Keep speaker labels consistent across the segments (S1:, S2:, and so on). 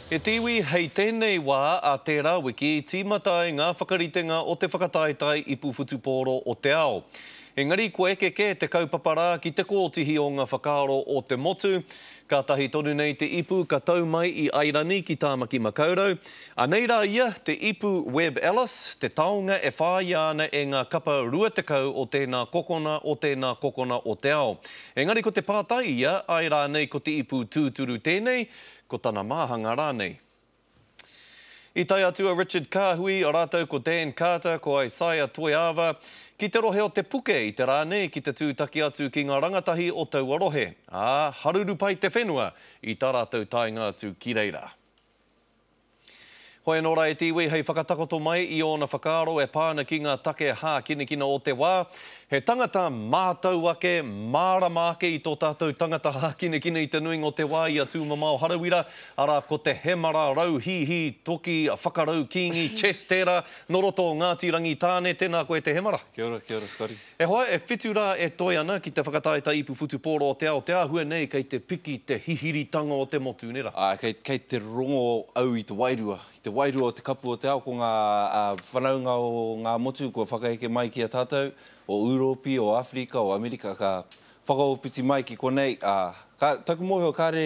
S1: E te iwi, hei tēnei wā a tērā wiki, tīmata ai ngā whakaritenga o te whakataetae ipu whutupōro o te ao. Engari kua eke kē te kaupapa rā ki te kōtihi o ngā whakaaro o te motu. Kātahi tonu nei te ipu ka tau mai i Airani ki Tāmaki Makaurau. Anei rā ia, te ipu Webb Ellis, te taonga e whāia ana e ngā kapa 20 o tēnā kokona, o tēnā kokona o te ao. Engari ko te pātai ia, āe rānei ko te ipu tūturu tēnei, ko tana māhanga rānei. I tae atu a Richard Kāhui rātou ko Dan Carter, ko Isaiah Toeava, ki te rohe o Te Puke i te rā nei ki te tūtaki atu ki ngā rangatahi o taua rohe, ā, haruru pai te whenua i tā rātou taenga atu ki reira. Hoi anō rā e te iwi hei whakatakoto mai i ōna whakaaro e pā ana ki ngā take hākinakina o te wā. He tangata mātau ake, mārama ake i tō tātou tangata hākinakina i te nuinga o te wā i a Tūmamao Harawira, arā ko te hemara rauhīhī toki whakarau kīngi Chess tērā nō roto o Ngāti Rangitāne. Tēnā koe te hemara.
S2: Kia ora, kia ora Scotty.
S1: E hoa, e whitu rā e toe ana ki te whakataetae ipu whutupōro o te ao, te āhua nei kei te piki te hihiritanga o te motu, nē rā?
S2: Āe, kei, kei te rongo au i te wairua, i te wairua o te kapu o te ao, ko ngā whanaunga o ngā motu kua whakaeke mai ki a tātou, o Ūropi, o Āwherika, o Amerika, ka whakaopiti mai ki konei, ā, ka, taku mōhio kāre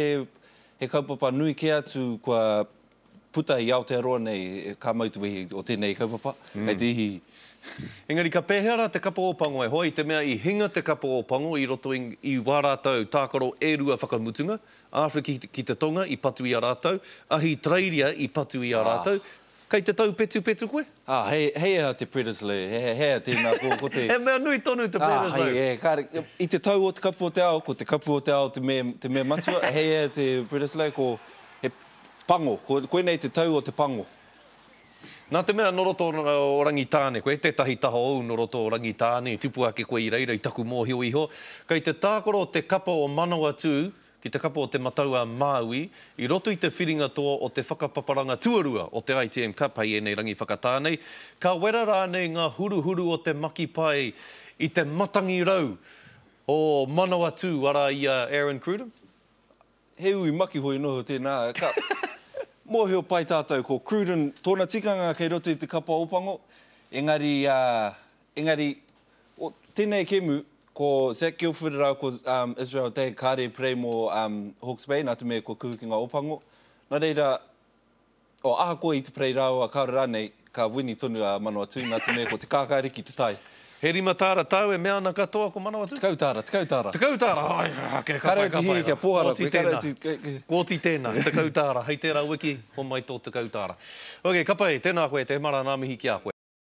S2: he kaupapa nui kē atu kua puta i Aotearoa nei, ka mau te wehi o tēnei kaupapa, kei te ihiihi.
S1: Engari ka pēhea rā te kapa Ōpango e hoa i te mea i hinga te kapa Ōpango i roto i, i wā rātou tākaro e rua whakamutunga, Āwherika ki te Tonga i patu i a rātou, Ahitereiria i patu i a rātou. Kei te taupetupetu koe?
S2: Ā, hei, hei aha te Bledisloe, he, he aha tēnā, ko, ko te.
S1: He mea nui tonu te Bledisloe.
S2: Ā, hei, e, kāre, i te tau o te kapu o te ao, ko te kapu o te ao te mea, te mea matua, hei aha te Bledisloe, ko, he Pango, ko, koinei te tau o te pango.
S1: Nā te mea nō roto o Rangitāne koe, tētahi taha ōu nō roto o Rangitāne, i tupu ake koe i reira i taku mōhio iho, kei te tākaro te kapa o Manawatū ki te kapa o Te Matau-a-Māui i roto i te whiringa toa o te whakapaparanga tuarua o te ITM Cup hei ēnei rangi whakatā nei, ka wera rānei ngā huruhuru o te makipai i te matangi rau o Manawatū arā i a Aaron Cruden?
S2: He ui makihoi noho tēnā. Ka mōhio pai tātou ko Cruden, tōna tikanga kei roto i te kapa Ōpango, engari, engari, o, tēnei kēmu, ko Zac Guildford rāua ko Israel Dagg kāre i purei mō Hawke's Bay, nā te mea kua kuhu ki ngā Ōpango. Nā reira, Oh, ahakoa i te parei rāua kāore rānei, ka wini tonu a Manawatū nā te mea ko te kākāriki te tae.
S1: He rima tāra tāu e mea ana katoa ko Manawatū?
S2: Tekau tāra, tekau tāra.
S1: Tekau tāra, ai, ake, ka pai, ka pai.
S2: Kāre au te hihi kia pōhara koe, kāre au
S1: te. Kua oti tēnā, tekau tāra, hei tērā wiki, homai tō tekau tāra. Ok, ka pai, tēnā koe, te hemara, ngā mihi ki a koe.